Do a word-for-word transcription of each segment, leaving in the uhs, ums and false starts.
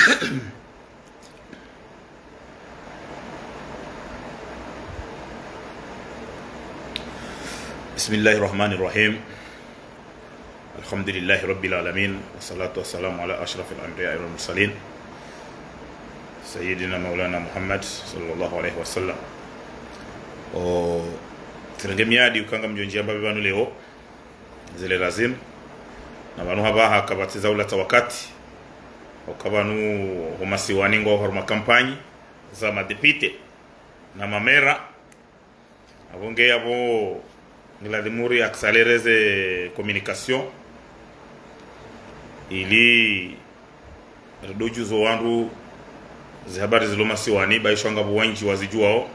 بسم الله الرحمن الرحيم. الحمد لله رب العالمين، والصلاة والسلام على أشرف الأنبياء والمرسلين، سيدنا مولانا محمد صلى الله عليه وسلم. O, tsirenge miadi uka ngamdjo ndjia mbapvi pvanu leo, zile lazimu. Na pvanu hapvaha kapvatsi za ulatsa wakati. Uka pvanu ho masiwani ngwao harumwa kampanyi za madepite na mamera. Apvo nge apvo ngiladhimu ri accélérer ze communication ili ridjo djuzo wandru ze habari zilo masiwani, ba isho ngapvo wendji wazidjuwao.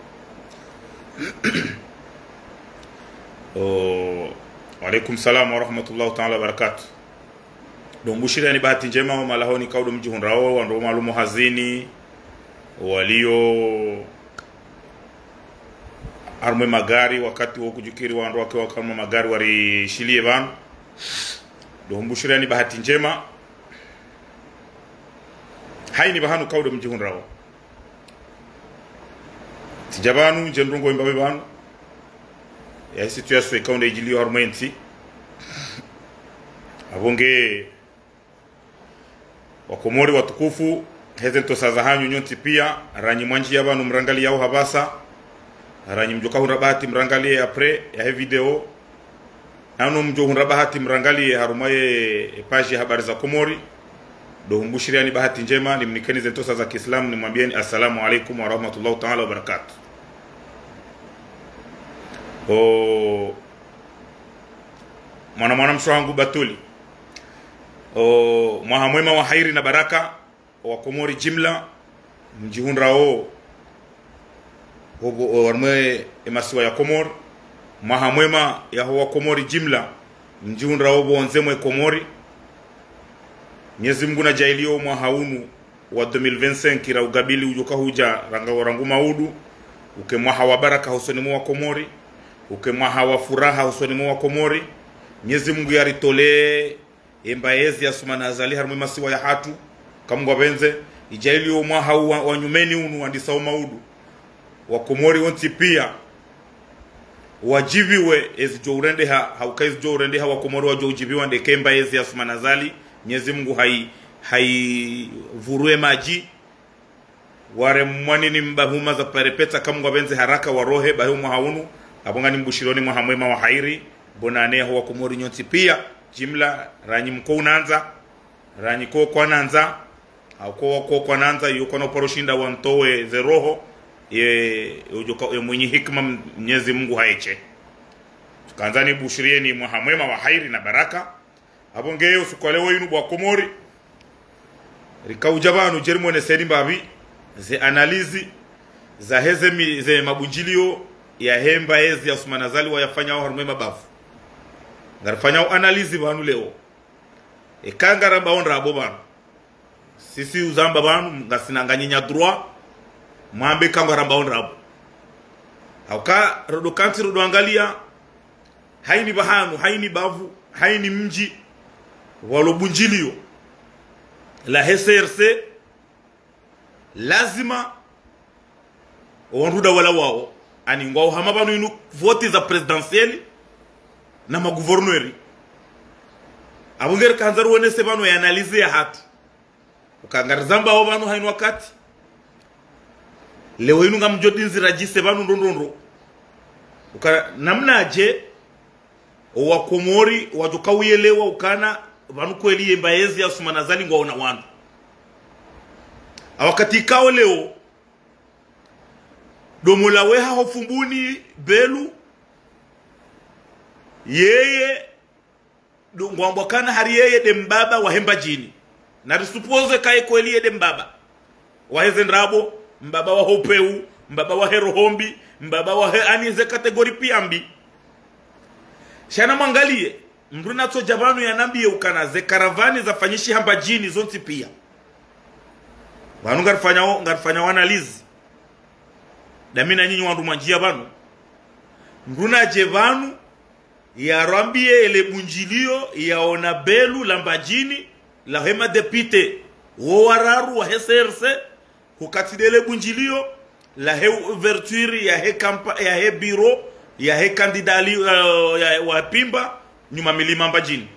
O, wa alaikum salam wa rahmatullahi ta'ala wa barakatuh. Ndo mbushiriyani bahati ndjema wa malahoni kaudo mdjihundrao, wandru wa malumo hazini, walio harumwa magari, wakati wo kudjukiri wandru wake waka harumwa magari warishiliye pvanu. Ndo mbushiriyani bahati ndjema. Hayini pvahanu kaudo mdjihundrao. Tsidja pvanu, ndje ndrongo imbapvi pvanu. Ya situation ikao nde idjiliyo harumwa entsi. Apvo nge Wakomori watukufu, heze ntosa zahanyu nyontsi pia, ranyi mwandjiya pvanu mrangaliyao hapvasa, ranyi mdjoka hundra bahati mrangaliye après yahe video, nanu mdjo hundra bahati mrangaliye harumwa ye page ya Habari za Komori, ndo humbushiriyani bahati ndjema, nimnikeni ze ntosa za kiislamu, nimwambiyeni assalamu alaikum wa rahmatullahi ta'ala wa barakatuh. O, mwana, mwana mshe wahangu Batuli. O, mwaha mwema wa hairi na baraka, o Wakomori jimla, mdjihundrao, o, o, harumwa emasiwa ya Komori. Mwaha mwema yaho Wakomori jimla, mdjihundrao pvondze mwe Komori. Mnyezi Mungu nadjaaliye o mwaha unu wa deux mille vingt-cinq ra ugabili udjoka hudja ranga warangu maudu, uke mwaha wa baraka hosoni mwa Wakomori, uke mwaha wa furaha hosoni mwa Wakomori. Mnyezi Mungu yaritolee embayezi ya Assoumani Azali harumwa emasiwa yahatru, ka Mungu apvendze, idjaaliye o mwaha wa, wa nyumeni unu wandisa o maudu. Wakomori wontsi pia wadjiviwe ezidjo urendeha, hauka ezidjo urendeha Wakomori wadjo udjiviwa ndeke embayezi ya Assoumani Azali, Mnyezi Mungu hayi, hayivurwe madji. Ware mwanini mbahuma za parepetsa ka Mungu apvendze haraka warohe, bahi o mwaha unu, apvo ngani mbushironi mwaha mwema wa hairi, bonane yaho Wakomori nyontsi pia, jimla, ranyi mko unandza, ranyi ko kwanandza, hauka wako kwanandza, iyo kwana uparo shinda wantowe ze roho, ye, udjoka, ye mwinyi hikima Mnyezi Mungu haeshe. Tsikandza nibushiriyeni mwaha mwema wa hairi na baraka. Apvo nge usiku wa leo inu bo Wakomori, rika udja pvanu dje rimwoneseni mbapvi ze analyse zaheze mi, ze mabundjiliyo yahe mbayezi ya Assoumani Azali wayafanyao harumwa emabavu. Ngarifanyao analyse pvanu leo. Eka ngarambao ndrabo pvanu, sisi uzamba pvanu, ngasina nganyinya droit, mwambe eka ngarambao ndrabo. Hauka rodo kantsi rodo angaliya, hayini pvahanu, hayini bavu, hayini mdji, pvwalo bundjiliyo lahe C R C, lazima owandru dawala wao, ani ngwao hama pvanu inu voti za présidentielle na magouverneur. Apvo nge rikandza riwonese pvanu ye analyse yahatru. Uka ngarizambao pvanu hayinu wakati. Leo inu ngamdjo dinzi radjise pvanu ndrondrondro. Uka namnadje owakomori wadjoka uyelewa ukana pvanu kweli ye mbayezi ya Assoumani Azali ngwaona wandru. Awakati ikao leo, domo lawe haho Fumbuni Belu, yeye, do, ngwambwa kana hari yeye nde mbaba wahe Mbadjini. Nari supposé kaye kweli ye nde mbaba waheze ndrabo, mbaba waho peu, mbaba wahe roho mbi, mbaba wahe ani ze catégorie pia mbi. Sha namwangaliye, mndru natsodja pvanu yanambiye ukana ze caravane zafanyishiha Mbadjini zontsi pia. Pvanu ngarifanyao, ngarifanyao analyse. Dami na nyinyi wandru mwandjiya pvanu. Mndru nadje pvanu, yarwambiye ele bundjiliyo yaona Belu la Mbadjini, lahe madéputé Wo wararu wahe C R C, hukati ndele bundjiliyo, lahe ouverture yahe kampa-, yahe bureau, yahe candidat li-, eh, ya, wa Pimba, nyuma milima Mbadjini.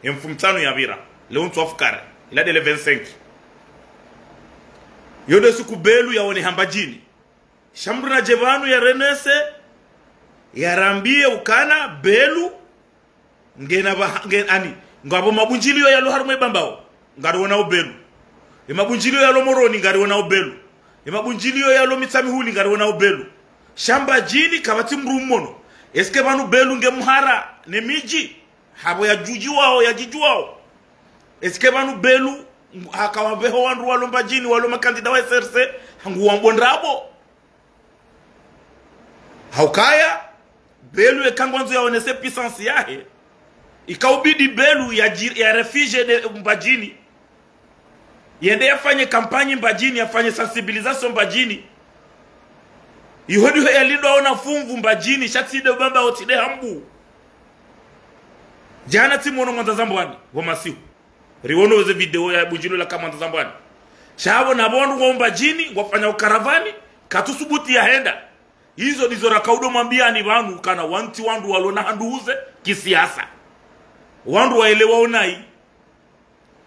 He mfumotsanu yapvira, leo ntsu wa fukare, ila ndele vingt-cinq. Yo nde suku Belu yaoneha Mbadjini. Sha mdru nadje pvanu yarenese, yarambiye ukana Belu, ngena pva-, nge-, ani, ngapvo mabundjiliyo yalo harumwa Bambao, ngariwonao Belu. Ye mabundjiliyo yalo Moroni, ngariwonao Belu. Ye mabundjiliyo yalo Mitsamihuli, ngariwonao Belu. Sha Mbadjini, kapvatsi mdru mmono. Est-ce que pvanu Belu nge mhara ne midji? Hapvo yadjudjiwao, yadjidjuwao. Est-ce que pvanu Belu, haka wapveho wandru walo Mbadjini, walo makandida wa C R C, hangu wambo ndrabo? Haukaya, Belu yeka ngwandzo yaonese puissance yahe, ikaubidi Belu ya dji-, ya réfugié de Mbadjini. Yende yafanye campagne Mbadjini, yafanye sensibilisation Mbadjini. Iho ndiho yalindwa ona funvu Mbadjini, sha tsi nde Bambao, tsi nde Hambu. Djana tsi mwono Mwandzazambwani, pvo masihu. Riwono ze video ya bundjilo la ka Mwandzazambwani. Sha pvo na pvo wandru wa Mbadjini, wafanya ukaravani, katsusubuti yahenda. Izo ndizo rakaudo mwambiyani pvanu kana wantsi wandru walona handru huze kisiasa. Wandru waelewa onayi.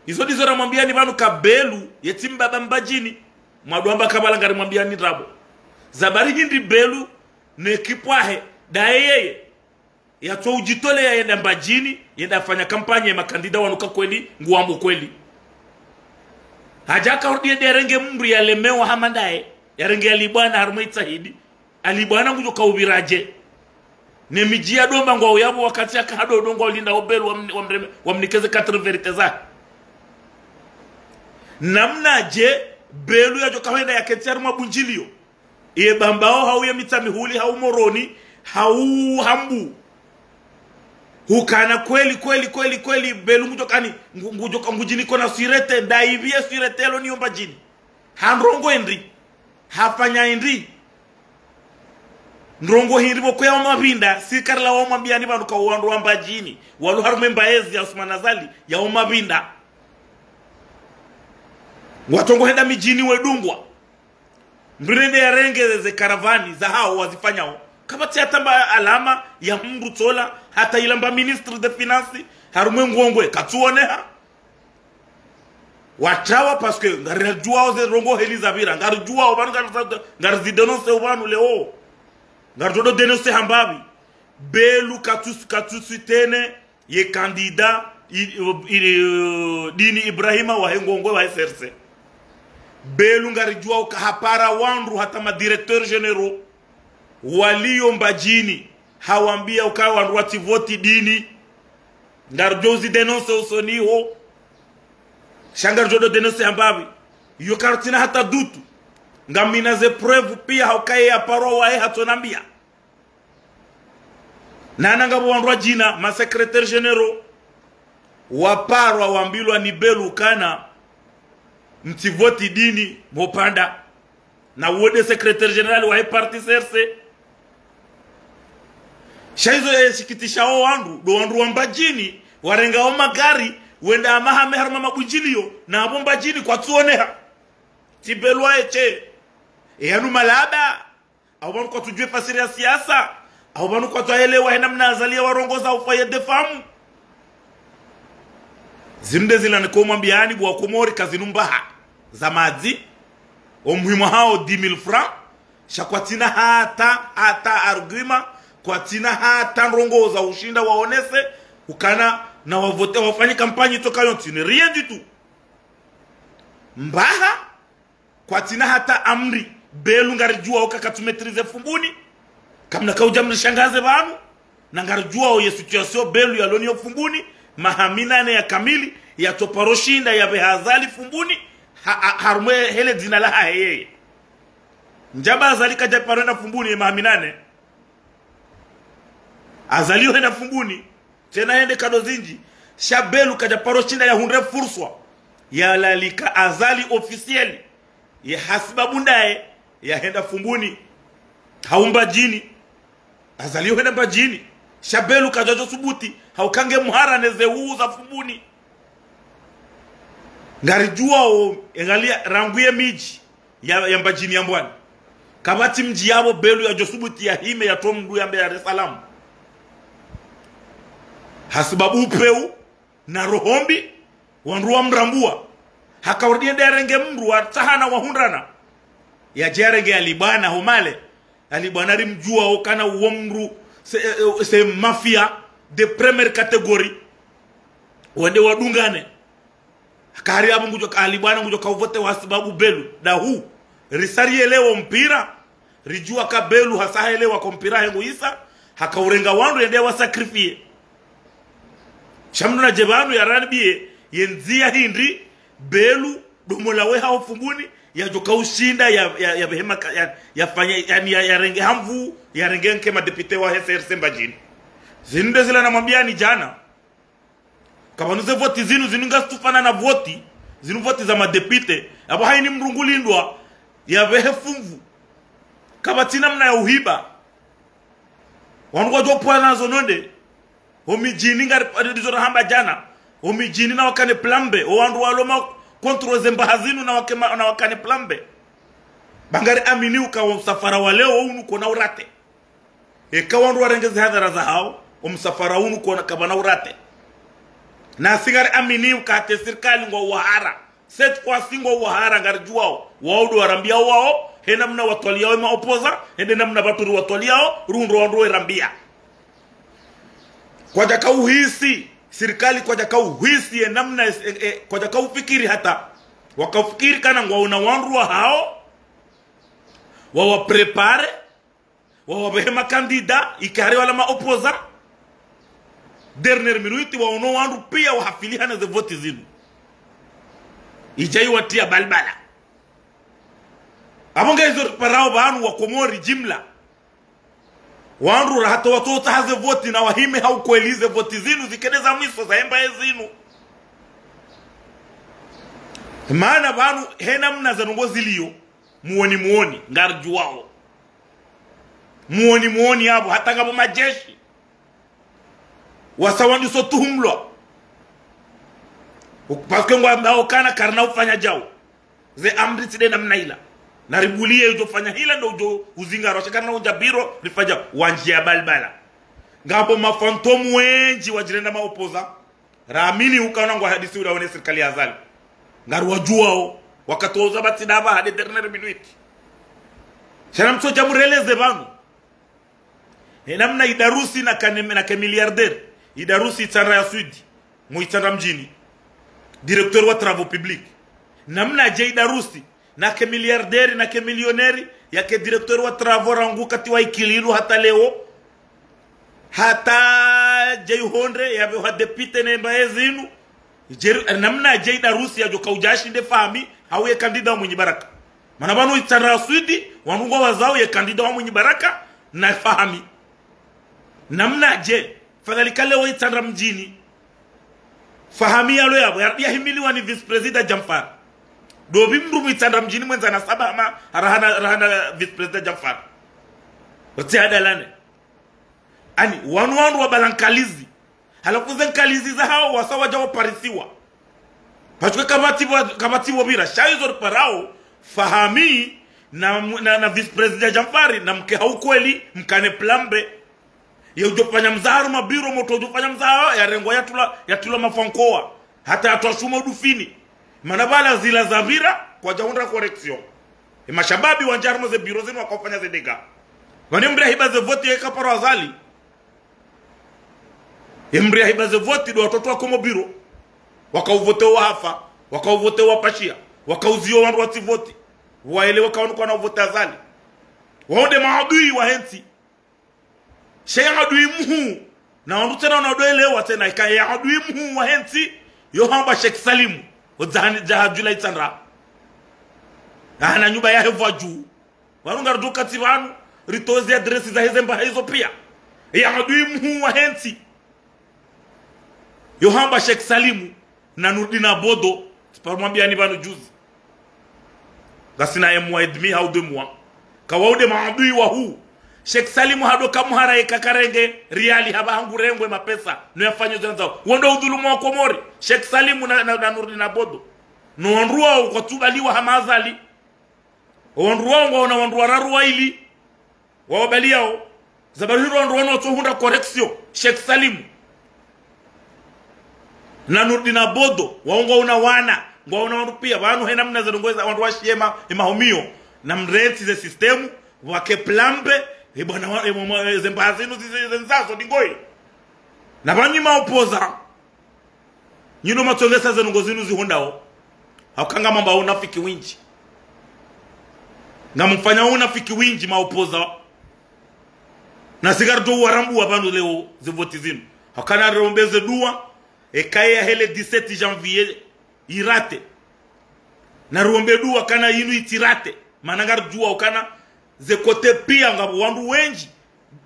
Izo ndizo ramwambiyani pvanu ka Belu, ye tsi mbaba Mbadjini. Mwadru amba kabala ngarimwambiyani ndrabo. Za bari hindri Belu, ne équipe yahe, ndaye yeye. Yatso udjitoleya yende Mbadjini, yende yafanya campagne ye makandida wanu ka kweli, nguwambo kweli. Hadja ka urudi yende yarenge mdru yalemewa hama ndaye, yarenge Ali Bwana harumwa Itsahidi. Ali Bwana ngudjo kaupviradje. Ne midji ya Domba ngwauyapvo wakati yaka hadodo ngwaulinda o Belu wamni-, wamreme-, wamnikeze quatre vérités zahe. Namnadje Belu yadjo kahwenda yaketsi harumwa bundjiliyo. Iye Bambao, hau ye Mitsamihuli, hau Moroni, hau Hambu. Hukana kweli, kweli, kweli, kweli, Belu ngudjo kani, ngu-, ngudjo ka-, ngudjiniko na sûreté, ndaipvi ye sûreté lo niyo Mbadjini. Ha ndrongo hindri, hafanya hindri. Ndrongo hindri pvoko ya umapvinda, sirikali la wamwambiyani pvanu ka wandru wa Mbadjini, walo harumwa Mbaezi ya Assoumani Azali, ya umapvinda. Watsongo henda midjini wedungwa. Mdru nende yarenge ze karavani zahao wazifanyao. Kapvatsi hata mba alama ya mdru tsola, hata ila mba ministre de finance, harumwa ngongwe, katsuoneha. Watrawa parce que ngaridjuwao ze ndrongo heli zapvira, ngaridjuwao pvanu, ngari-, ngarizidénoncer pvanu leo. Ngaridjo dénoncer hambapvi. Belu katsu-, katsusoutenir ye candidat i-, i-, i-, Dini Ibrahima wahe ngongwe wahe C R C. Belu ngaridjuwao ka hapara wandru hata ma directeurs généraux waliyo Mbadjini, hawambiya ukaya wandru watsivoti Dini. Ngaridjo uzidénoncer usoni ho. Sha ngaridjo dénoncer hambapvi. Yo karitsina hata doute. Ngamina ze preuves piya haukaya yaparwa waye hatsonambiya. Nana ngapvo wandru wadjina, ma secrétaires généraux, waparwa wambilwa ni Belu kana mtsivoti Dini, mopanda. Na uwo nde secrétaire général wahe parti C R C. Sha izo yashikitisha wo wandru, ndo wandru wa Mbadjini, warenga wo magari, wenda amahame harumwa mabundjiliyo, na apvo Mbadjini kwatsuoneha. Tsi Belu waye she. Eyanu malaba. Au pvanu kwatsudjuwa fasiri ya siasa. Au pvanu kwatsuelewa he namna Azali yawarongoza au foyer de femmes. Zinu nde zila niko mwambiyani bo wa Komori ka zinu mbaha. Za madzi. O muhimu hao dix mille francs. Sha kwatsina hata, hata argument. Kwatsina hata ndrongo za ushinda waonese. Ukana na wavote wafanye kampanyi toka yontsi. Ni rien du tout. Mbaha. Kwatsina hata amri, Belu ngaridjuwao ka katsu maîtriser Fumbuni. Kamna kaudja mrishangaze pvanu. Na ngaridjuwao ye situation Belu yalo niyo Fumbuni, maha minane ya kamili, yatsoparo shinda yapveha Azali Fumbuni, ha, ha, harumwa hele dzina lahahe yeye. Ndjaba Azali kadjaparo enda Fumbuni ye maha minane. Azali yo henda Fumbuni, tsena hende nkado zindji, sha Belu kadjaparo shinda yahundre furswa, yalalika Azali officiel, ye hasibabu ndaye, yahenda Fumbuni, hau Mbadjini, Azali yo henda Mbadjini, sha Belu kadjadjo subuti, hauka nge mhara ne ze huu za Fumbuni. Ngaridjuwao, angalia, rangu ye midji ya, ya Mbadjini ya Mbwani, kapvatsi mdji yapvo Belu yadjosubuti yahime yatowe mndru yambe yare salamu. Hasibabu upvewu na roho mbi, wandru wamrambuwa. Haka urudi yende yarenge mndru, watsahana wahundrana. Yadje yarenge Ali Bwana ho Male. Ali Bwana rimdjuwa ukana uwo mndru, c'est, euh, c'est mafia de première catégorie. Wende wadungane. Kari apvo ngudjo ka Ali Bwana ngudjo kauvote hasibabu Belu. Dahu. Risa rielewa mpira. Ridjuwa ka Belu hasa haelewa ko mpira hengu isa. Haka urenga wandru yende wasacrifier. Sha mndru nadje pvanu yarambiye, ye ndziya hindri, Belu, domola we hao Fumbuni, yadjo kaushinda, ya, ya, ya pvehema ka, ya, yafanya, yani ya, yarenge hamvu, yarenge nke madéputé wahe C R C Mbadjini. Zinu nde zila namwambiyani djana. Kapvanu ze voti zinu, zinu ngazitsufana na voti, zinu voti za madéputé. Apvo hayini mndru ngulindwa, yapvehe fumvu. Kapvatsi namna ya uhiba. Wandru wadjopvwa nazo nonde. Ho midjini ngari, ndizo rahamba djana. Ho midjini nawakane plan B. Ho wandru walo ma contrôle ze mbaha zinu nawake ma, nawakane plan B. Ba ngariamini uka wo msafara wa leo unu kona urate. Eka wandru warenge ze hadhara zahao, wo msafara unu kona kapvana urate. Nasi ngariamini uka hata ye sirikali ngwawahara. Cette fois-ci ngwawahara ngaridjuwao. Wao ndo warambiya wao, he namna watwaliya we maopposant, he nde namna pvatsu ri watwaliyao, ruhundro wandru werambiya. Kwadjaka uhisi, sirikali kwadjaka uhisi, ye namna, e, e, kwadjaka ufikiri hata. Wakaufikiri kana ngwaona wandru wahao, wawaprépare, wawapvehe makandida, ikare wala maopposant. Dernière minute, waono wandru piya wahafilihana ze voti zinu. Idja iwatiya balbala. Apvo nge izo riparao pvanu wa Komori jimla. Wandru rahata watotsaha ze voti na wahime ha ukweli ze voti zinu zikene za mwiso za emba ye zinu. Mana pvanu he namna ze ndrongo ziliyo, muoni muoni, ngaridjuwao. Muoni muoni apvo, hata ngapvo madjeshi. Wasa wandru so tuhumlwa. Parce que ngwambao kana karina ufanya djau. Ze amri tsi nde namna ila. Naribuliye udjo fanya hila ndo udjo uzingarwa. Sha karina undja biro, rifanya wandjiya balbala. Ngapvo mafantôme wendji wadjirenda maopposant. Raamini uka ona ngwahadisi ula wene sirikali ya Azali. Ngariwadjuwao, wakati wauza batsi ndapva hade dernière minute. Sha namtsodja mureleze pvanu. He namna Idarusi nake, nake milliardaire. Idarusi Itsandra ya Sud. Mu Itsandra mdjini. Directeur wa travaux publics. Namnadje Idarusi nake milliardaire, nake millionnaire, yake directeur wa travaux rangu wakati wa Ikililu hata leo. Hata dje ihondre, yapveha député ne mbaye zinu. Dje, namnadje Idarusi yadjo kaudja ashinde Fahami, hau ye candidat wa Mwinyi Baraka. Mana pvanu Itsandra ya Sud, wandru ngwawazao ye candidat wa Mwinyi Baraka, na Fahami. Namnadje, fadhali kale wa Itsandra mdjini. Fahami yalo yapvo, ya, yahimiliwa ni vice-président Djanfar. Ndopvi mndru mu Itsandra mdjini mwendza na saba hama, rahana, rahana vice-président Djanfar. Rtsi hadalane. Ani, wanu wandru wabala nkalizi. Halafu ze nkalizi zahao wasa wadja waparisiwa. Parce que kapvatsi pvo, kapvatsi pvo pvira. Sha izo riparao, Fahami na, na, na vice-président Djanfari, namke ha ukweli, mkane plan B. Ye udjofanya mzaha harumwa mabiro, motro udjofanya mzaha, yarengwa yatulwa, yatulwa mafankowa. Hata yatwa shuma udufini. Mana pvala zila zapvira, kwadjahundra correction. Ye mashababi wandja harumwa ze biro zinu wakaufanya ze dégâts. Pvanu ye mndru yahiba ze voti yeka paro Azali. Ye mndru yahiba ze voti ndo watoto wako mo biro. Wakauvote wahafa, wakauvote wapashia, wakauziyo wandru watsi voti. Waelewa ka wanu kwana uvote Azali. Wao nde maadui wahe ntsi. Sha ye adui mhuu, na wandru tsena wanu ndo waelewa tsena, ika ye adui mhuu wahe ntsi, yo hamba Sheikh Salimu, odzahani djaha djula Itsandra. Ahana nyumba yahe pvwa dju. Wanu ngaridjo kati pvanu, ritowe ze adresse zahe ze mbaha izo piya. Ye adui mhuu wahe ntsi. Yo hamba Sheikh Salimu na Nurdin Abodo, tsiparo mwambiyani pvanu juzi. Ngasina un mois et demi hau deux mois. Ka wao nde maadui wahuu. Sheikh Salimu hado kamuhara yeka karenge riali hapvaha ngurengwe mapesa. No yafanye zona zao. Wo ndo udhulumu wa Komori. Sheikh Salimu na, na, na Nurdin Abodo. No wandru wao kwatsubaliwa hama Azali. Wandru wao ngwaona wandru wararu waili wawabaliao. Za bari hindri wandru wanu watsohundra correction, Sheikh Salim na Nurdin Abodo, wao ngwaona wana, ngwaona wandru pia, pvanu hena mna zendrongoo za wandru washiema, emahomio, na mrentsi ze système, wake plan B, e bwana wa, e mwa, mwa, e zembaha zinu zi, zi, ze nzazo, ndingoi. Na pvanu nyi maopposant, nyi ndo mwatsongesa zendrongoo zinu zihundao. Hauka ngamamba unafiki windji. Ngamfanya unafiki windji maopposant. Na si ngaridjo uwarambua pvanu leo zevoti zinu. Hauka nariombe ze dua, eka ye yahe le dix-sept janvier irate. Nariombe dua kana yinu itsirate. Mana ngaridjua ukana ze côté pia ngapvo wandru wendji,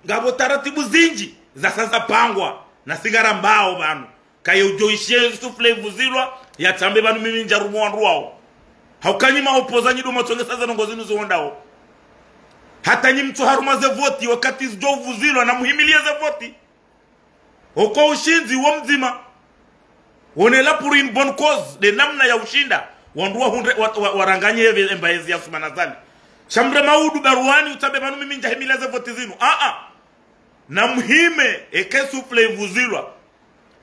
ngapvo taratibu zindji zasaya zapangwa, na si ngarambao pvanu. Kaye udjo ishiye souffle ivuzilwa, yatsambe pvanu mimi ndjarumwa wandru wao. Hauka nyi maopposant nyi ndo mwatsongesa zendrongoo zinu zihundao. Hata nyi mtso harumwa zevoti, wakati zidjo uvuzilwa na muhimilie zevoti. Oko ushindzi wo mdzima. On est là pour une bonne cause, nde namna ya ushinda. Wandru wahundre, wa, wa, waranganye eve embaezi ya Assoumani Azali. Sha mrema udu baruani utsambe pvanu mimi ndjahimilia zevoti zinu. Ah, ah. Na muhime, eka souffle ivuzilwa.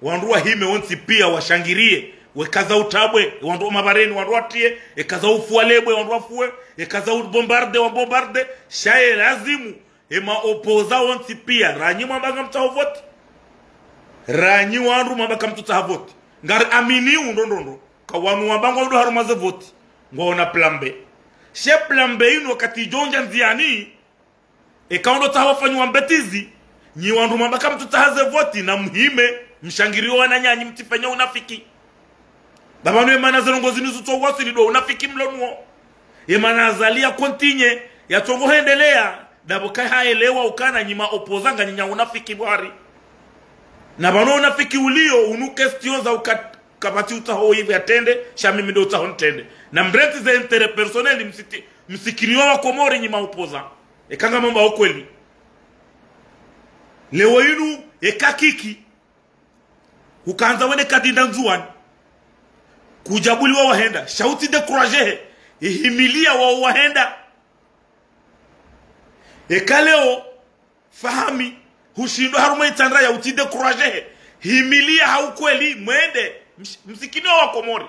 Wandru wahime wontsi pia washangirie, weka za utabwe, wandru wa mabareni, wandru watie, eka za ufua lebwe, wandru wafue, eka za ubombarde, wabombarde, sha ye lazimu, emaopposant wontsi pia, ranyi mwamba ngamtsaho voti. Ranyi wandru mwamba kamtsutsaha voti. Ngariamini undrondrondro, ka wanu wamba ngwao ndo harumwa zevoti, ngwaona plan B. She plan B inu wakati idjo ndja ndziani, eka ndo tsaha wafanyiwa mbetizi, nyi wandru mwamba kamtsutsaha zevoti na muhime, mshangirie wananyanyu mtsifanye unafiki. Ba pvanu emana zendrongoo zinu zitso wasili ndo unafiki mlo nuo. Emana Azali ya continue, yatsongo hendelea, ndapvo kaye haelewa ukana nyi maopposant nganyi nya unafiki bwari. Na pvanu unafiki ulio, unu question za uka, kapvatsi utsaho ivi yatrende, sha mimi ndo utsaho nitrende. Na mrentsi ze intérêt personnel msiti, msikiriwa wa Komori nyi maopposant. Eka ngamamba ukweli. Leo inu, eka Kiki, ukandza wende Kadinda Ndzuwani. Kudjabuliwa wahenda. Sha utsi décourager he. Ihimilia wao wahenda. Eka leo, Fahami, hushindwa harumwa itsandra ya utsi décourager he. Himilia ha ukweli, mwende, ms, msikini wa Komori.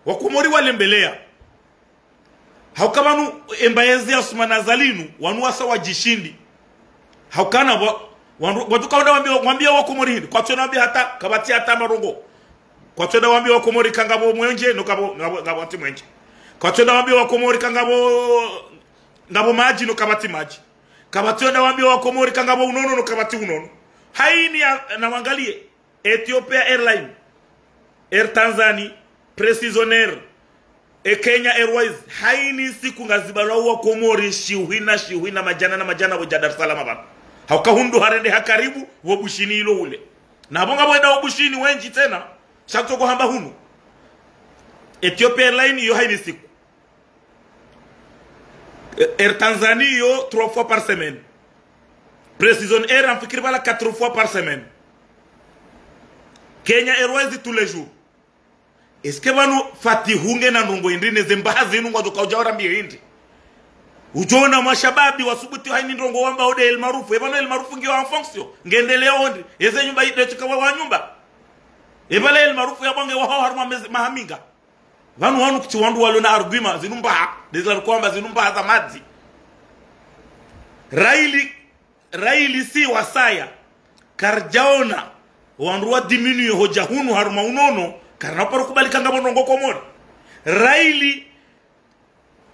Wa Komori walembelea. Hauka pvanu, embaezi ya Assoumani Azali inu, wanu wasa wadjishindi. Haukana, wa, wandru, wandru kaunda wambia, wambia wa Komori hindri. Kwatswenda wambia hata, kapvatsi hata marongo. Kwatswenda wambia wa Komori ka ngapvo mwenje, no kapvo, ngapvo, ngapvatsi mwenje. Kwatswenda wambia wa Komori ka ngapvo, ngapvo madji, no kapvatsi madji. Kapvatsi wenda wambia wa Komori ka ngapvo unono no kapvatsi unono. Haini ya, na wangalie. Ethiopia Airline, Air Tanzania, Precision Air, e Kenya Airways. Haini siku ngazibalwa wa Komori shihwina, shihwina, madjana na madjana pvo dja Dar es Salaam pvanu. Hauka hundru harende ha karibu, pvo Bushini ilo ule. Na pvo ngapvo wenda pvo Bushini wendji tsena, sha tsoko hamba hunu. Ethiopia Airline iyo haini siku. Air Tanzania yo trois fois par semaine. Precision Air, ngamfikiri pvala quatre fois par semaine. Kenya Airways tous les jours. Est-ce que pvanu Fatihu ngena ndrongo hindri ne zembaha zinu ngwadjo kaudja warambia hindri? Udjona mashababi wasubuti haini ndrongo wamba ode El Maarouf. Epvanu El Maarouf ngiyo en fonction. Ngendelea hindri. Eze nyumba hindri tsuka wa, wa nyumba. Epvala El Maarouf ya bwange wa hao harumwa mezi, maha minga. Pvanu wanu kutsi wandru walio na argument, zinu mbaha, ndezila kwamba zinu mbaha za madzi. Raili, raili si wasaya, karidjaona, wandru wa diminuer hodja hunu harumwa unono, karina uparo kubali ka ngapvo ndrongo Komori. Raili,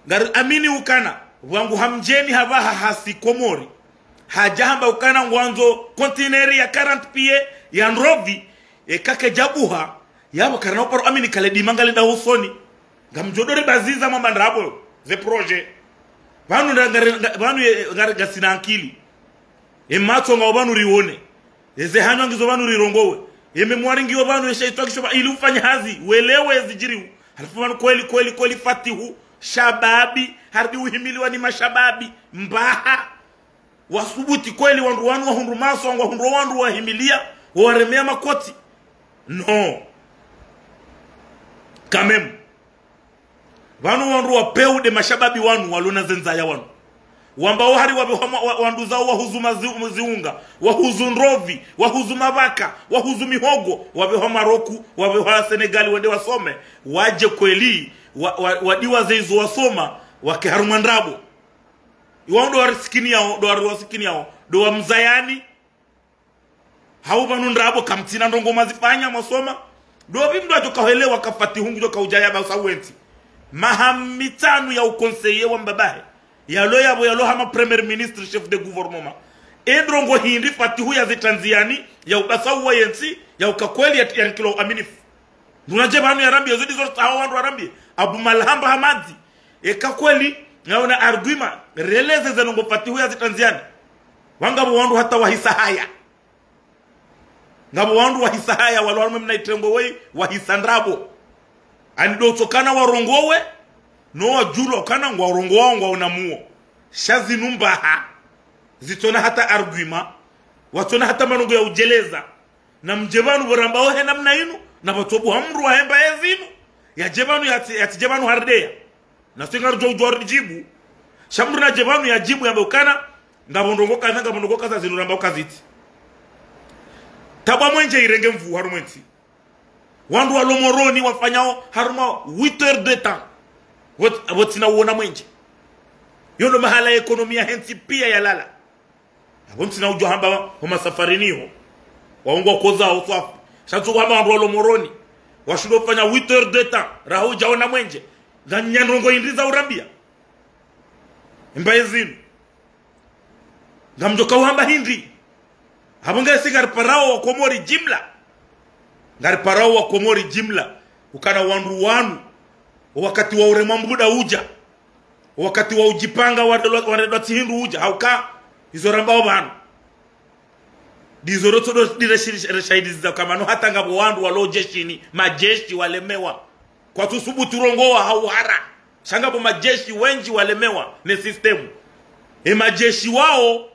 ngari amini ukana, wangu Hamdjeni hapvaha hasi Komori. Hadja hamba ukana ngwandzo conteneur ya quarante pieds ya ndrovi, eka kedjabuha, yapvo karina uparo amini kale dima ngalenda usoni. Ngamdjo dore baziza mwamba ndrabo, ze projet. Pvanu nda, ngari, nga, pvanu ye, ngari ngasina ankili. Ematso ngao pvanu rione. Eze hanywa ngizo pvanu rirongowe. Ye mémoire ngiyo pvanu esha itwa kisho pva, ili ufanye hazi, welewe ezidjiriwo. Halafu pvanu kweli, kweli, kweli Fatihu, shababi, harudi uhimiliwa ni mashababi, mbaha. Wasubuti kweli wandru wanu wahundru maso, wahundru wandru wahimilia, wawaremea makoti. Non. Quand même. Pvanu wandru wa peu nde mashababi wanu, walona ze ndzaya wanu. Wamba wo hari wapvehwa mwa-, wa-, wanduzao wahuzu mazi-, ziunga, wahuzu ndrovi, wahuzu mapvaka, wahuzu mihogo, wapvehwa Maroku, wapvehwa Senegali, wende wasome, wadje kweli, wa-, wa-, wadiwaze izo wasoma, wake harumwa ndrabo. Iwao ndo wari sikiniyao, ndo wari wasikiniyao, ndo wamzayani. Hau pvanu ndrabo kamtsina ndrongoo mwazifanya mwasoma. Ndo pvi mndru adjo kahelewa ka Fatihu ngudjo kaudja yabasa wentsi. Maha mitsanu ya ukonseye wa mbabahe. Yalo yapvo yalo hama premier ministre, chef de gouvernement. E ndrongoo hindri Fatihu yazitranziani, ya ubasa uwa yentsi, ya uka kweli ya, ya nkilo uaminifu. Nduna dje pvanu yarambiye, zo ndizo tsaha wandru warambiye. Abu Malhamba Hamadi. Eka kweli, ngauna argument, releze ze ndrongoo Fatihu yazitranziani. Wangapvo wandru hata wahisa haya. Ngapvo wandru wahisa haya, walo harumwa mna itrengo weyi, wahisa ndrabo. Ani ndo tsokana warongowe, no wadjulwa ukana ngwarongowa ngwaona muo. Sha zinu mbaha. Zitsona hata argument. Watsona hata manongo ya udjeleza. Na mdje pvanu pvo ramba ohe namna inu, na pvatsobuha mndru wahemba ezinu. Yadje pvanu yatsi, yatsidje pvanu harideya. Na si ngaridjo udjuwa ridjibu. Sha mndru nadje pvanu yadjibu yambe ukana, ngapvo ndrongoo kadha, ngapvo ndrongoo kadha zinu ramba ukazitsi. Tabwa mwenje irenge nvuu harumwa entsi. Wandru walo Moroni wafanyao harumwa huit heures de temps. Wot-, wotsina uona mwenje. Yo ndo mahala ekonomi yahe ntsi piya yalala. Apvo ntsina udjo hamba ho masafarini ho. Waungwa koza ho swafu. Sha ntsu hamba wandru walo Moroni. Washindo fanya huit heures de temps. Raha udjaona mwenje. Nganya ndrongoo hindri za urambiya. Mbaye zinu. Ngamdjo kauhamba hindri. Apvo ngasi ngariparao wa Komori jimla. Ngariparao wa Komori jimla. Ukana wandru wanu. Wakati wa uremwa mbuda udja. Wakati wa udjipanga warendwa, warendwa tsi hindru udja, hauka, izo rambao pvanu. Ndizo rotso ndo ndire shiri-, shiri-, shahidi za kamano hata ngapvo wandru walo jeshini, majeshi walemewa. Kwatsu subutu rongowa hau hara. Sha ngapvo majeshi wendji walemewa, ne système. E majeshi wao,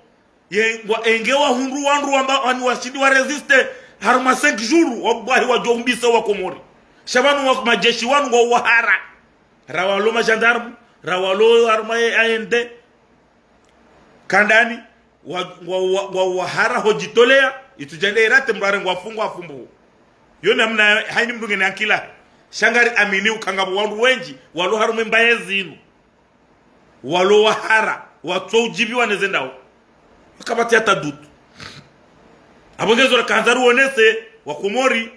ye, wa, enge wahundru wandru wamba, wani washindi wa résister, harumwa cinq jours, wabwahi wadjo umbisa wa Komori. Sha pvanu wa, majeshi wanu ngwao wahara. Ra walo ma gendarme, ra walo harumwa ye A N D. Kandani, wa, wa, wa, wa, wahara hodjitoleya, itsudjende irate mndru arengwa afungwa afumbuwa. Yo namna haini mndru ngena ankili. Sha ngari amini uka ngapvo wandru wendji, walo harumwa mbaye zinu. Walo wahara, watso udjibiwa ne ze ndao. Wakapvatsi hata dutu. Apvo ngezo rakandza ruonese, wa Komori,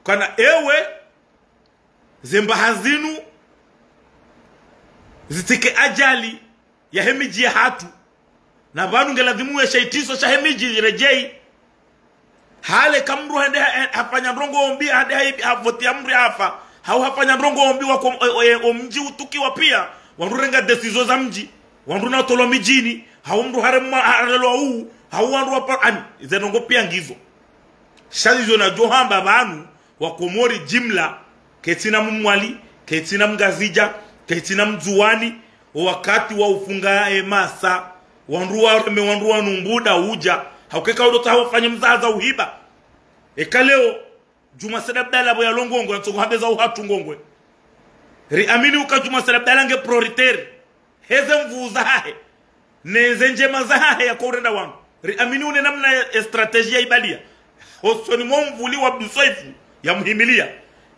kana ewe, ze mbaha zinu, zitsike ajali, yahe midji yahatru. Na pvanu ngeladhimu weshe itriso shahe midji iredjeyi. Hale ka mndru hende ha-, ha-, hafanya ndrongoo mbi, hende ha-, havotiya mndru yafa. Hau hafanya ndrongoo mbi wa kom-, o-, o-, e, omdji utukiwa piya. Wandru renga décision za mdji. Wandru na utolwa midjini. Hau mndru haremwa, harelwa uu. Hau wandru wapa-, ani, ze ndrongoo piya ngizo. Sha izo nadjo hamba pvanu, wa Komori jimla, ketsina Mmwali, ketsina Mngazidja, ketsina Mndzuwani, o wakati wa ufunga emasa, wandru wareme wandru wanu mbuda udja, hauka eka udo tsaha ufanye mzaha za uhiba. Eka leo, Djuma Said Abdallah pvo yalo Ngongwe, yantsongo hambeza uhatru Ngongwe. Ri amini uka Djuma Said Abdallah nge prioritaire. Heze nvuu zahahe. Neze ndjema zahahe yako urenda wandru. Ri amini une namna ya, ya stratégie ya ibaliya. Hosoni mwa mvuli wa Abdou Soefo ya muhimiliya.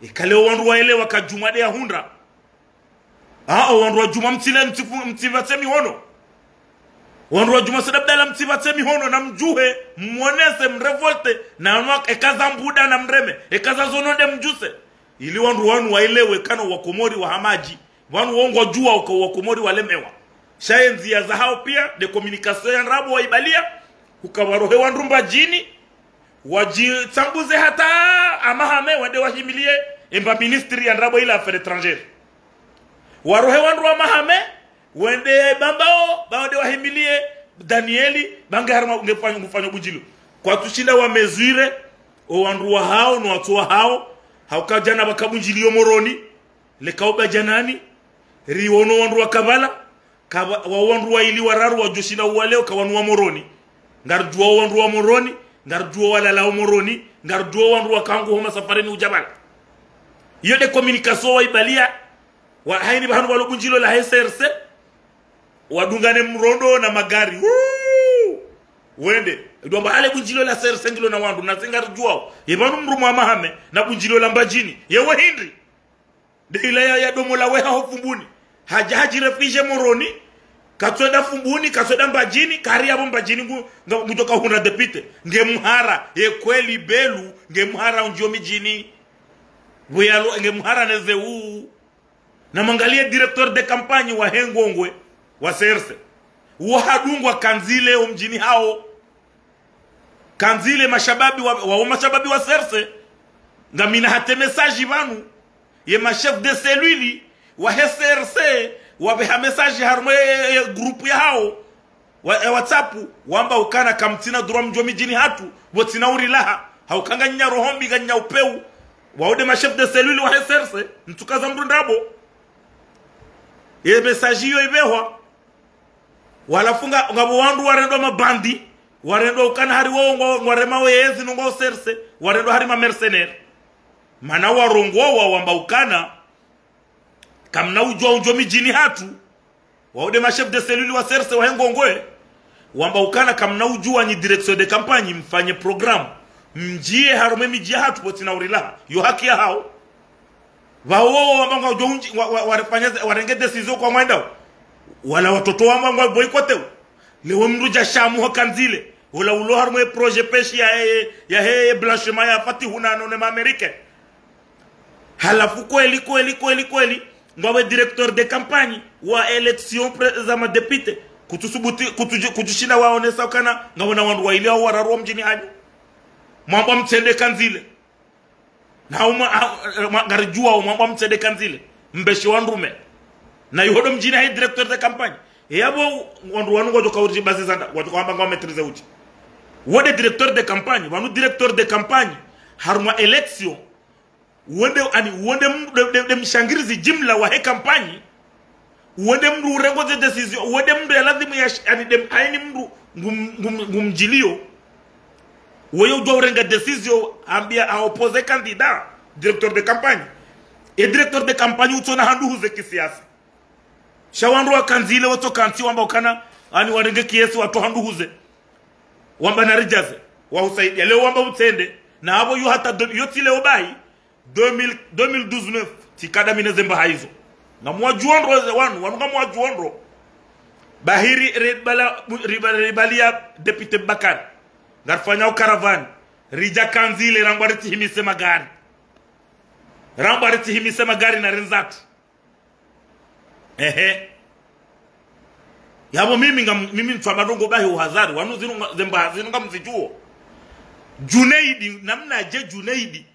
Eka leo wandru waelewa ka Djuma nde yahundra. Aa, wandru wa Djuma mtsile, mtsifu-, mtsipvatse mihono. Wandru wa Djuma Said Abdallah mtsipvatse mihono na mdjuhe, mwonese, mrevolte, na anwa eka za mbuda na mreme, eka za zono nde mdjuse. Ili wandru wanu waelewe kana wa Komori wa hamadji. Wanu wo ngwadjuwa uka wa Komori walemewa. Sha ye ndziya zahao piya, nde communication ya ndrabo wa ibaliya, uka warohe wandru Mbadjini, wadjitsanguze hata Hamahame, wende wahimiliye, emba ministri ya ndrabo ila affaires étrangères. Warohe wandru Hamahame, wende Bambao, ba wende wahimiliye, Danieli, ba nge harumwa nge fanyo, nge fanyo budjilo. Kwatsushinda wa mesure, o wandru wahao, no watso wahao, hauka djana pvaka bundjiliyo Moroni, leka uba djanani, riwono wandru wa Kavala, kaba, wa wandru wayili wararu wadjoshinda uwaleo kawanu wa Moroni. Ngaridjuwa wandru wa Moroni, ngaridjuwa walala wa Moroni, ngaridjuwa wandru wakangu homa safarini udja pvala. Iyo nde communication wa ibaliya, Wa, hayini pvahanu pvalo bundjilio la he CRC, wadungane mrondo na magari. Wuu! Wende. Ndo amba hale bundjilio la CRC ngilo na wandru, na tsi ngaridjuwao. Ye pvanu mdru mwa Hamahame, na bundjilio la Mbadjini. Yewe hindri. Nde ila ya, ya domo la weha ho Fumbuni. Hadja hadjiréfugié Moroni. Katsuwenda Fumbuni, katsuwenda Mbadjini, kari yapvo Mbadjini ngu, nga, ngudjo kahundra député. Nge mhara, ye kweli Belu, nge mhara undjio midjini. Weyalo, nge mhara neze uu. Na mwangalie directeur de campagne wa he Ngongwe, wa CRC. Wo hadungwa Kanzile o mdjini hawo. Kanzile mashababi wa, wa, wa mashababi wa CRC. Ngamina hata message pvanu. Ye ma chef de cellule wa he CRC, wapveha message harumwa ye, ye, ye groupe yahawo. Wa, e WhatsApp, wamba ukana kamtsina droit mdjo midjini hatru, pvo tsina urilaha, hauka nganyina roho mbi nganyina upeu, wao nde ma chef de cellule wa he CRC, ntsuka za mdru ndrabo. Ye message iyo ipvehwa. Walafunga, ngapvo wandru warendwa mabandi, warendwa ukana hari wao ngwa, ngwarema weyezi nungwa o CRC, warendwa hari ma mercenaires. Mana warongowa wamba ukana, kamna udjuwa undjo midjini hatru, wao nde ma chef de cellule wa CRC wa he Ngongwe, wamba ukana kamna udjuwa nyi direction de campagne mfanye programme. Mdjiye harumwa e midji yahatru pvo tsina urilaha. Yo haki yahawo. Pvawo wamba ngwadjo undji, wa, wa, warefanya ze, warenge décision kwa ngwendao. Wala watoto wamba ngwa boycotté. Lewo mdru dja shamu ho Kanzile. Ola ulo harumwa e projet pêche ya, ya, ya, ya blanchiment ya Fatihu na, no, ne ma Américains. Halafu kweli, kweli, kweli, kweli, ngwawe directeur de campagne wa élection pré-, za madéputé. Kutsusubuti, kutsuji-, kutsushinda waonesa ukana, ngawona wandru wayili hau wararu wa mdjini hanyu. Mwamba mtsende Kanzile. Na umwa, a, mwa, ngaridjuwao mwamba mtsende Kanzile. Mbeshe wa ndrume. Na iho ndo mdjini hayi directeur de campagne. Yapvo wandru wanu ngwadjo kauri bazi zanda, ngwadjo kawamba ngwa maîtriser udji. Wo nde directeur de campagne, pvanu directeur de campagne, harumwa élection, wo nde, ani, wo nde m-, nde, nde, nde mshangirizi jimla wa he campagne, wo nde mdru urengo ze décision, wo nde mdru ya lazimu ya sh-, ani, nde m-, hayini mdru ngum-, ngum-, ngumdjilio, weye udjuwa urenga décision, ambia a opposé candidat, directeur de campagne. E directeur de campagne utsona handru huze kisiasa. Sha wandru wa Kanzile wotso kantsi wamba ukana, ani warenge kiesi watru handru huze. Wamba naridjaze, wahusaidia. Leo wamba utsende, na apvo yo hata do-, yo tsi leo bahi, deux mille, deux mille dix-neuf, tsikada mi ne zemba hayizo. Ngamwadjuwa ndro ze wanu, wanu ngamwadjuwa ndro. Bahi ri, ribala, riba, ribaliya député Bakari. Ngarifanyao caravane. Ridja Kanzile, rambwa ritsihimise magari. Rambwa ritsihimise magari na renzatu. Ehe. Yapvo mimi nga, mimi ntswamba ndrongo bahi uhadhari, wanu zinu nga, zemba zinu ngamzidjuwo. Junaidi, namna je Junaidi.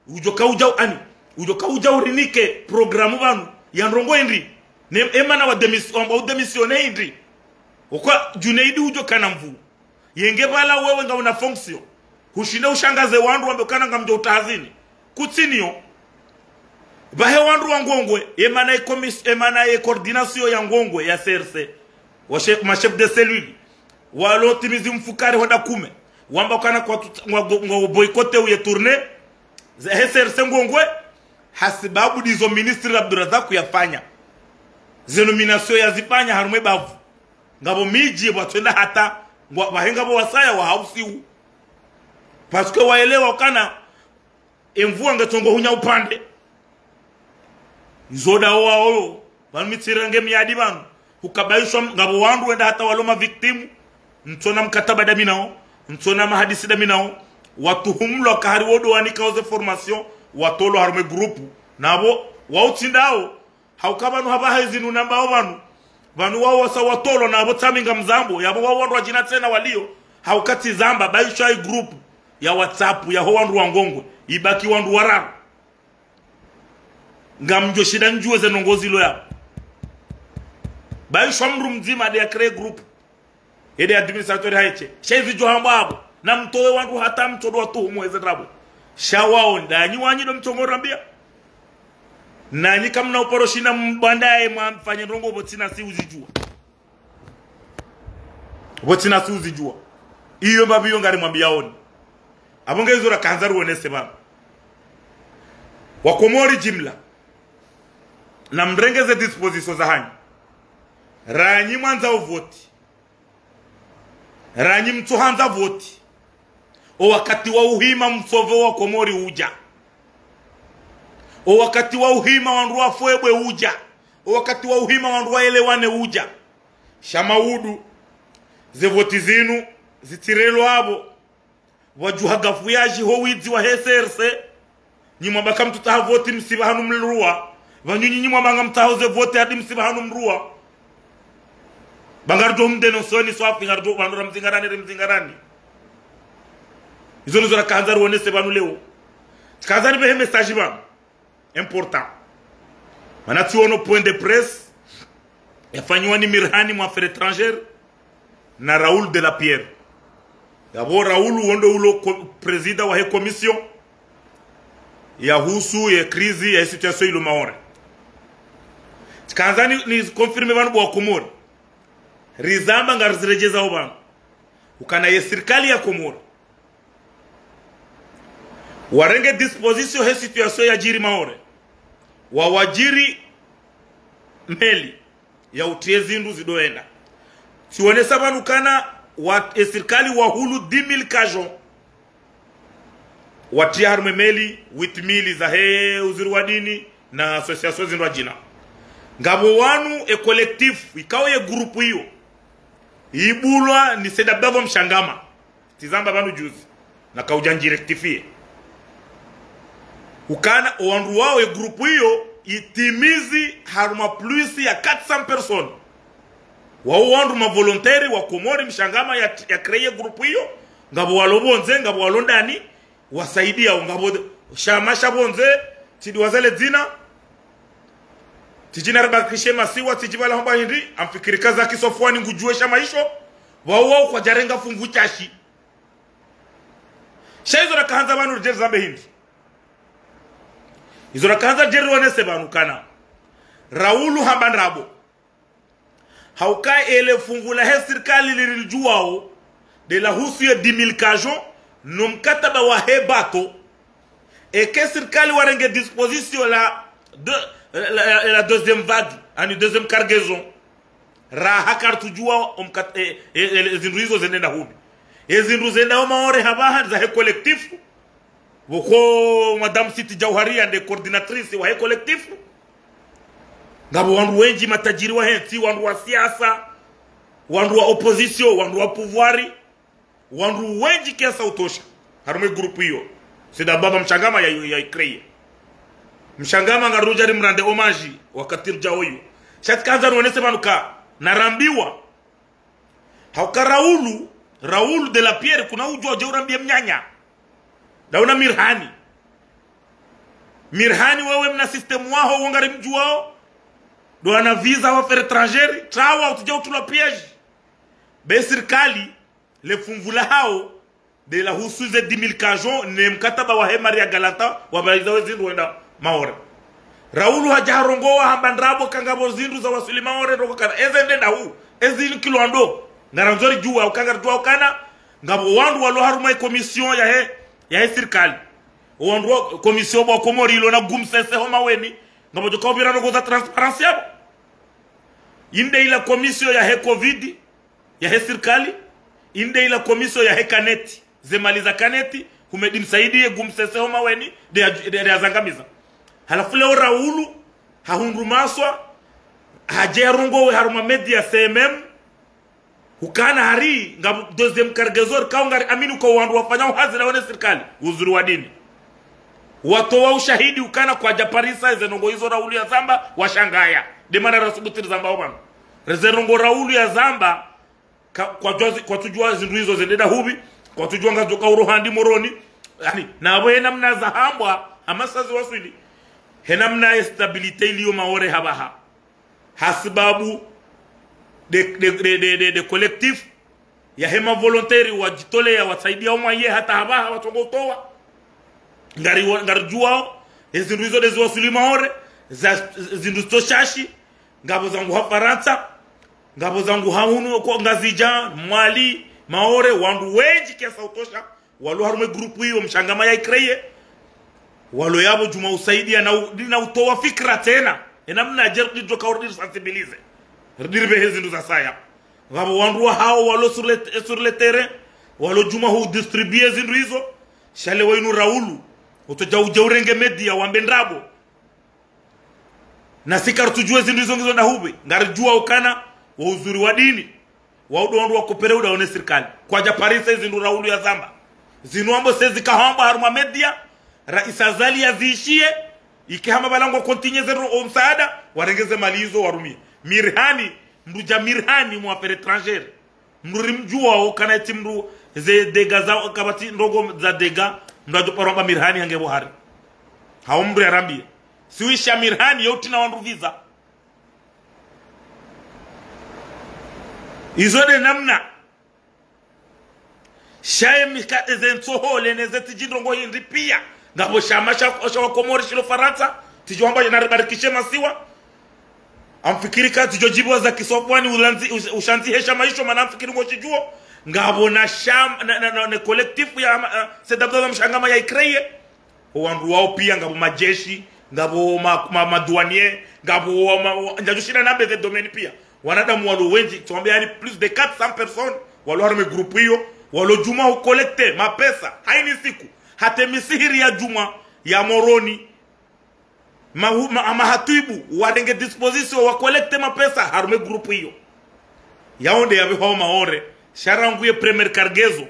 Udjo kaudja u-, ani, udjo kaudja urinike programme pvanu, ya ndrongo hindri. Ne, emana wa démis-, wamba udémissionné hindri. Okwa Junaidi udjo kana mvu. Yenge pvala wewe ngawuna fonction. Hushinde ushangaze wandru wambe ukana ngamdjo utahazini. Kutsiniyo. Pvahe wandru wa Ngongwe, emana ye commis-, emana ye coordination ya Ngongwe ya CRC. Wa chef, ma chef de cellule. Walo timizi mfukare hwenda kume. Wamba ukana kwatsu-, ngwa, ngwa boycotté uye tournée. Ze he CRC Ngongwe. Hasibabu ndizo ministre Abdourazak yafanya. Ze nomination yazifanya harumwa e bavu. Ngapvo midji pvwatswenda hata, ngwa, pvahe ngapvo wasaya wa hausiu. Parce que waelewa ukana, emvua ngetsongo hunya upande. Izo ndawo wawo yo, pvanu mi tsirenge miyadi pvanu. Hukabaishwa m-, ngapvo wandru wenda hata walo ma victimes, ntsona mkataba ndami nawo, ntsona mahadisi ndami nawo, watuhumulwa kahari wo ndo wanikao ze formation, watolwa harumwa e groupe, napvo, wao tsi ndawo, hauka pvanu hapvaha ezinu nambao pvanu. Pvanu wao wasa watolwa na apvo tsami ngamzambo, yapvo wao wandru wadjina tsena waliyo, hauka tsi zamba, baishwa i groupe ya WhatsApp, yaho wandru wa Ngongwe, ibaki wandru wararu. Ngamdjo shinda ndjuwe ze ndrongo zilo yapvo. Baishwa mdru mdzima nde ya créer groupe. Ede administrateur hahe she. Sha izi djo hambwa apvo. Na mtowe wandru hata mtsodo watuhumu eze ndrabo. Sha wao ndanyi wanyi ndo mtsongo rambia. Nanyi kamna uparo shinda mbwandaye mwafanye ndrongo pvo tsina si uzidjuwa. Pvo tsina si uzidjuwa. Iyo mbapvi iyo ngari mwambiyaoni. Apvo nge izo rakandza ruonese pvanu. Wakomori jimla. namrenge ze dispositions zahanyu. Ranyi mwandza uvoti. Ranyi mtsuhandza voti. O wakati wa uhima mtsove wa Komori udja. O wakati wa uhima wandru wafwebwe udja. O wakati wa uhima wandru waelewane udja. Sha maudu, ze voti zinu, zitirelwa apvo. Wadjuha gafu yadji ho widzi wa he C R C. Nyi mwamba kamtsutsaha voti msipva hanu mrua. Pvanu nyi mwamba ngamtsaho ze voti hadi msipva hanu mrua. Ba ngaridjo mdénoncer ni swafi, ngaridjo pvanu ramzingarani, rimzingarani. Izo nizo rakandza ruonese pvanu leo. Tsikandza nipvehe message pvanu. Important. Mana tsiono point de presse yafanyiwa ni Mirhani mwa affaires étrangères na Raoul de la Pierre. Yapvo Raoul wo ndo ulo ko-, président wa he commission yahusu ye crise ya situation ilo Maore. Tsikandza ni, ni confirmer pvanu bo wa Komori. Rizamba ngariziredjeza o pvanu. Ukana ye sirikali ya Komori warenge disposition he situation yadjiri Maore. Wawadjiri meli ya utriye zindru zidoenda. Tsionesa pvanu kana wa, e sirikali wahulu dix mille cajon. Watriya harumwa e meli, huit mille za he uziri wa dini na association zindru adjina. Ngapvo wanu e collectif, ikao ye groupe iyo ibulwa ni Said Abdallah Mshangama. Tsizamba pvanu juzi, nakaudja njirectifier. Ukana, o wandru wao e groupe iyo itimizi harumwa plus ya quatre cents personnes. Wao wandru ma volontaires wa Komori, Mshangama ya, ya créer groupe iyo, ngapvo walo pvondze, ngapvo walo ndani, wasaidiao, ngapvo shama sha pvondze, tsidjuwa zale dzina, tsidjina ribakishe masiwa, tsidji pvala hamba hindri, amfikiri kaza kisofwani ngudjuwe shama isho, wao wao kwadjarenga fungu shashi. Sha izo rakahandza pvanu ridje rizambe hindri. Izo rakahandza ridje rionese pvanu kana Raoul hamba ndrabo. Hauka ele fungu la he sirikali liri lidjuwao, de la husu ye dix mille cajon, no mkataba wa he bato. Eke sirikali warenge disposition la de, la, la, la deuxième vague, ani deuxième cargaison. Raha karitsudjuwa omkat-, e, e, e, ezindru izo zende ndahupvi. Ezindru zendao Maore hapvaha za he collectif. Pvoko Madame Siti Djauhariya nde coordinatrice wa he collectif. Ngapvo wandru wendji matajiri wa he ntsi, wandru wa siasa, wandru wa opposition, wandru wa pouvoir. Wandru wendji kiasi ya utosha harumwa e groupe iyo. Said Abdallah Mshangama ya, ya, ya i créer. Mshangama ngarudja rimrendre hommage wakati ridjao iyo. Sha tsikandza nionese pvanu ka narambiwa. Hauka Raoul, Raoul de la Pierre, kuna udjuwa udje urambie mnyanya. Ndauna Mirhani. Mirhani wewe mna système waho, wo ngarimdjuwao. Ndo ana visa wa affaires étrangères, trawa utsudja utulwa piège. Be sirikali, le funvu lahao, de la husu ze dix mille cajon, ne mkataba wa he Maria Galanta, wapvaiza we zindru wenda Maore. Raoul hadja harongowa hamba ndrabo ka ngapvo zindru zawaswili Maore, ndoko kana, ezende ndahu, ezi ni kilo ando, ngarandzo ridjuwe, hauka ngaridjuwa ukana, ngapvo wandru walo harumwa e commission ya he, ya he sirikali. O wandru wa commission bo wa Komori ilo na gumsese ho maweni, ngapvo djoka upvira ndoko za transparence yapvo. Inde ila commission ya he covid, ya he sirikali, inde ila commission ya he kaneti, ze mali za kaneti, Humedi Msaidie gumsese ho maweni, de ya, de, de yazangamiza. Halafu leo Raoul, hahundru maswa, hadje yarongowe harumwa média C M M, hukana hari, nga deuxième cargaison, kao ngari amini uka wandru wafanyao hazi na wene sirikali, uzuri wa dini. Watowa ushahidi ukana kwadja parisa, eze ndrongo izo Raoul yazamba, washangaya. De mana rasubuti rizamba opvanu. Eze ndrongo Raoul yazamba, ka-, kwatsuwa-, kwatsudjuwa zindru izo zende ndahupvi, kwatsudjuwa ngazo ka uroha ndi Moroni. Yaani, napvo he namna zahambwa, hama sa ziwaswili. He namna ye stabilité iliyo Maore hapvaha. Hasibabu de, de, de collectif, ya he ma volontaires wadjitoleya wasaidia omwaye hata hapvaha watsongo utowa. Ngari wa-, ngaridjuwao, ezindru izo de ziwaswili Maore, za, zindru zitso shashi, ngapvo zangu ha Farantsa, ngapvo zangu ha hunu ko Ngazidja, Mwali, Maore, wandru wendji kiasi utosha, walo harumwa e groupe iyo Mshangama ya i créer, walo yapvo djuma usaidia na u-, na utowa fikira tsena. Enamna yadje ridjo ka ridjo sensibiliser. Ridjo ripvehe zindru za saya. Ngapvo wandru wahawo walo sur le, sur le terrain, walo djuma hu distribuer zindru izo, sha leo inu Raulu, utsodja udje urenge média wambe ndrabo. Na si karitsudjuwa zindru izo ngizo ndahupvi, ngaridjuwa ukana, wa Uzuri wa Dini, wao ndo wandru wakopere udaone sirikali. Kwadja parisa zindru Raulu yazamba. Zinu wambo sezi kahamba harumwa média, Raisi Azali yaziishiye, ike hama pvala ngwa continuer zero o msaada, warenge ze mali izo warumie. Mirhani, mndru dja Mirhani mu affaires étrangères. Mndru rimdjuwa ukana eti mndru ze dégâts za, kapvatsi ndrongo za dégâts, mndru yadjo paro amba Mirhani hange pvo hari. Hau mndru yarambiye. Siwisha Mirhani, yo utsina wandru visa. Izo nde namna. Sha ye mika eze ntsohole neze tsidji ndrongo hindri piya. Ngapvo shama sha, sha wa Komori shilo Farantsa. Tsidjo hamba naribarikishe masiwa. Amfikiri ka tsidjo djibiwa za kiswapwani ulandzi, ush-, ushandzi he shama isho mana amfikiri ngo shidjuo. Ngapvo na sham-, na, na, na, na collectif ya ma, uh, C W A Mshangama ya icréer. O wandru wao piya, ngapvo majeshi, ngapvo ma, ma, ma douaniers, ngapvo wa, ma, wa, ndjadjo shinda nambe ze domaines piya. Wanadamu walo wendji, tuwambe yani plus de quatre cents personnes, walo harumwa groupe iyo, walo djuma hu collecter mapesa, hayina siku, hata misihiri ya djuma, ya Moroni, ma, ma, ma hatwibu, warenge disposition, wa collecter mapesa, harumwa groupe iyo. Yaounde yapvehwa Maore, sha rangu ye première cargaison,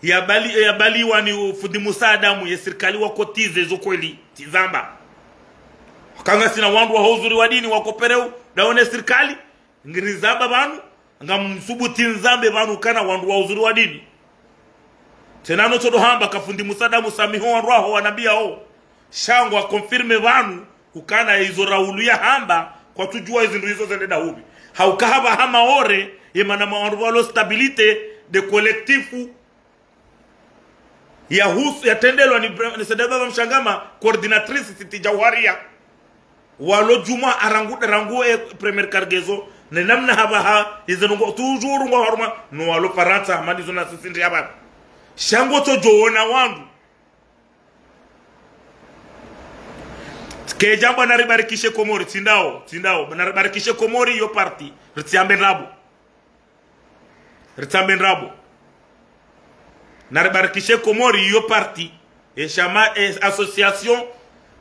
yabali, yabaliwa ni fundi Musa Adamu ye sirikali wa cotiser zo kweli, tsi zamba. Kanga sina wandru wa Uzuri wa Dini wakopere udaone sirikali, ngirizamba pvanu, ngamsubuti nizambe pvanu kana wandru wa Uzuri wa Dini. Tsena no tsodo hamba ka fundi Musa Adamu samiho wandru waho wanambiya o. Sha ngwa confirmer pvanu, ukana izo Raulu yahamba, kwatsudjuwa izindru izo zende ndahupvi. Hauka hapvaha Maore, ye mana ma wandru walo stabilité de collectif yahusu, yatrendelwa ni Bre-, ni C W A Mshangama, coordinatrice Siti Djauharia. Walo djuma arangu, rangu e première cargaison, ne namna hapvaha, ize ndrongo, toujours ngwa harumwa, no walo Farantsa, mani zona sisi ndi hapvaha. Sha ngo tsodjo ona wandru. Ke djambo naribarikishe Komori, tsi ndawo, tsi ndawo. Naribarikishe Komori, iyo parti. Ritsiambe ndrabo. Ritsiambe ndrabo. Naribarikishe Komori, iyo parti. E shama, e association.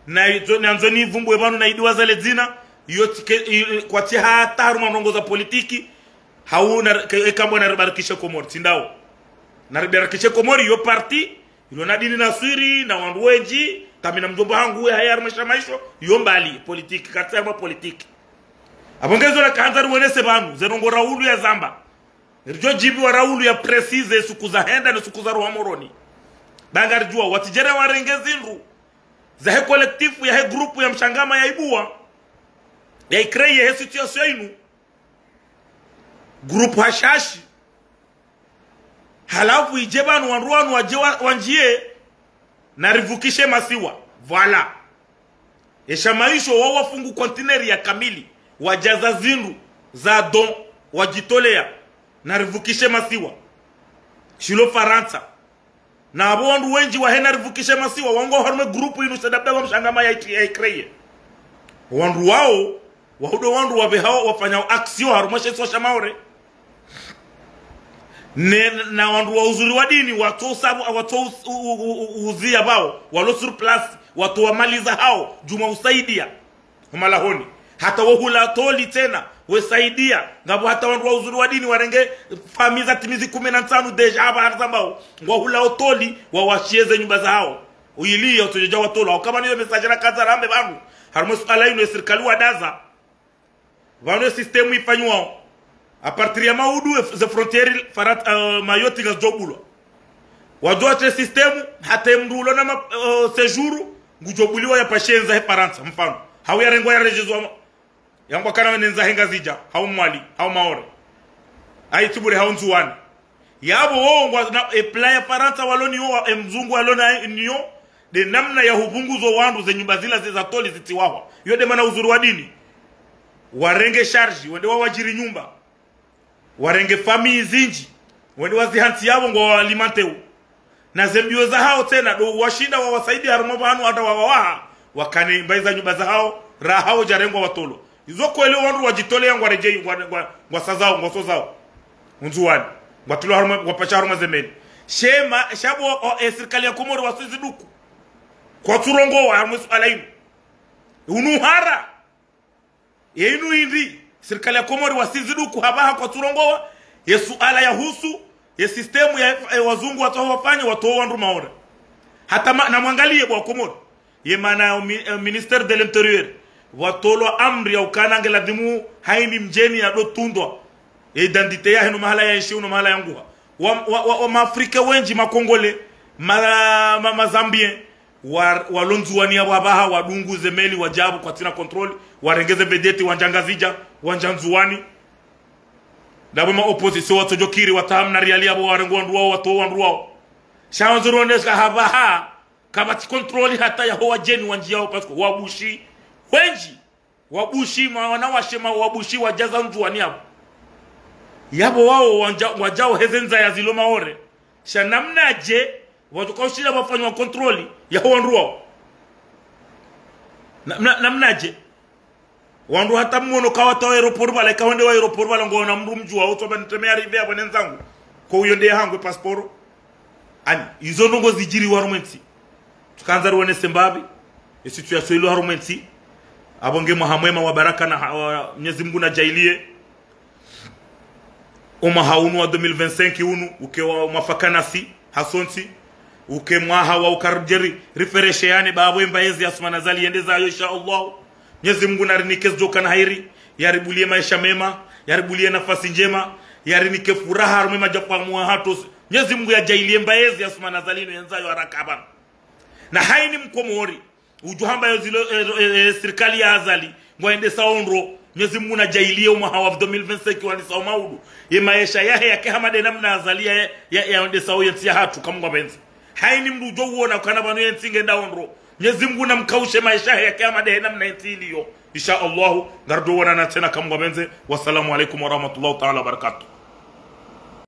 Na izo, na ndzo nivumbuwe pvanu na idiwa zale dzina. Iyo tsike, i, i, kwatsi hata harumwa ndrongo za politiki. Hau na, ke, e kambo naribarikishe Komori, tsi ndawo. Naribarikishe Komori, iyo parti. Ilo na Dini Naswiri, na wandru wendji, kamina mdjomba hangu we haya harumwa shama isho, yo mbali, politiki, katsi harumwa politiki. Apvo ngezo nakahandza riwonese pvanu, ze ndrongo Raulu yazamba. Ridjo djibiwa Raulu ya préciser suku zahenda ne suku zaroha Moroni. Ba ngaridjuwa, watsidjere warenge zindru. Zahe collectif, yahe groupe ya Mshangama ya ibuwa. Ya icréer he situation inu. Groupe Hashashi. Halafu idje pvanu wandru wanu wadje wa, wandjiye, narivukishe masiwa. Voilà. E shama isho wao wafungu conteneur ya kamili, wadjaza zindru, za don, wadjitoleya, narivukishe masiwa. Shilo Farantsa. Na apvo wandru wendji wahe narivukishe masiwa, wao ngwa harumwa groupe inu C W A Mshangama ya iti, ya icréer. Wandru wao, wao ndo wandru wapvehao, wafanyao action harumwa she isiwa sha Maore. Ne, na wandru wa Uzuri wa Dini, watso usabu, watso us-, u, u, u, u, uziya pvao, walo sur place, watso wamaliza hao, djuma usaidia. Humalahoni. Hata wo hula toli tsena, wesaidia, ngapvo hata wandru wa Uzuri wa Dini warenge famiyi za timizi kume na ntsanu déjà hapvaha rizambao, ngwa hula o toli, wawashiye ze nyumba zahao. Uyili ya utsodjodja watolwa, hauka pvanu iyo message nakandza rambe pvanu, harumwa suala inu ye sirikali wadaza. Pvanu ye système ifanywa. À partir ya maudu, e, ze frontière Farat-, euh, Mayotte ngazidjobulwa. Wadjo watre système, hata mndru ulo na ma, euh, séjour, ngudjobuliwa yapashe yendza he Farantsa, mfano. Hau yarengwa yaredjezwa ma, yangwa kana wenendza he Ngazidja, hau Mwali, hau Maore. Ayi Tsibude, hau Ndzuwani. Yapvo wao ngwa na, e plan ya Farantsa walo niyo, wa, e mzungu walo na, niyo, nde namna ya hupvunguzo wandru ze nyumba zila ze za toli zitsiwahwa. Iyo nde mana Uzuri wa Dini. Warenge charge, wende wawadjiri nyumba. Warenge famiyi zindji. Wende wazihantsi yapvo ngwa walimanteu. Na ze mbiyo zahao tsena, ndo washinda wawasaidia harumwa pvanu hata wawawaha. Wakane mbayi za nyumba zahao, Raha wo djarengwa watolwa. Izo kweli wandru wadjitoleya ngwaredjeyi, ngwa, ngwa, ngwasazao, ngwasozao. Undzuwani. Ngwatolwa harumwa, ngwapashwa harumwa zemeli. Shema, sha bo, o, e, sirikali ya Komori wasiziduku. Kwatsurongowa harumwa suala inu. Unu hara. Ye inu indri, sirikali ya Komori wasiziduku hapvaha kwatsurongowa, ye suala yahusu, ye système ya, e, wazungu watsaho wafanye, watowa wandru maore. Hata ma, namwangaliye bo wa Komori. Ye mana ya mi, e, Ministère de l'Intérieur, watolwa amri ya ukana nge ladhimu haini mdjeni yado tundwa. Ye identité yahe no mahala yaenshi, no mahala yanguha. Wa, wa, wa, wa Maafrika wendji, Makongole, ma, ma, Mazambien, wa, walo Ndzuwani yapvo apvaha, wadungu zemeli, wadja pvo kwatsina contrôle, warenge ze vedette, wandja Ngazidja, wandja Ndzuwani. Ndapvo ma opposition watsodjokiri, wataha mna riali yapvo, warenge wandru wawo, watowa wandru wawo. Sha wandzo rioneska hapvaha, kapvatsi contrôle hata yaho wadjeni wandjiyao, parce que wabushi wendji. Wabushi, ma, wanawashe ma, wabushi wadjaza Ndzuwani yapvo. Yapvo wawo wandja, wadjao heze ndzaya zilo maore. Sha namnadje, wadjo kaushila wafanywa contrôle yaho wandru wawo. Na, na, namnadje. Wandru hata mmono kawata wa aéroport pvala, ika wende wa aéroport pvala, ngwaona mndru mdjuwao, utsoba niteme arrivée yapvo ne ndzangu. Ko uyo nde hangwe passeport. Ani, izo ndrongoo zidjiri harumwa entsi. Tsukandza riwonese mbapvi, e situation ilo harumwa entsi. Apvo nge mwaha mwema wa baraka na ha, wa, Mnyezi Mungu nadjaaliye. Omwaha unu wa deux mille vingt-cinq unu, uke wa, mwafakanasi, hasontsi. Uke mwaha wa ukaridjeri, riferesheyane, bapvo emba yezi ya Assoumani Azali yende zayo, insha Allah. Mnyezi Mungu narinike zidjoka na hairi, yaribuliye maesha mema, yaribuliye nafasi ndjema, yarinike furaha harumwa emadjafamu yahatru. Mnyezi Mungu yadjaaliye mba yezi ya Assoumani Azali inu yendzayo haraka pvanu. Na haini Mkomori udjo hamba yo zilo, e, e, e, sirikali ya Azali ngwaendesao ndro, Mnyezi Mungu nadjaaliye omwaha wa deux mille vingt-cinq wanisao maudu, ye maesha yahe yake hama de namna Azali ya, ya, yaendesao yentsi yahatru, kamngwapvendze. Haini mndru udjo uona ukana pvanu yentsi ngendao ndro, Mnyezi Mungu namkaushe maesha yahe yake hama de namna yentsi iliyo. Insha Allahu, ngaridjo wonana tsena kamngwapvendze. Wassalamu alaikum warahmatullahi taala wabarakatuh.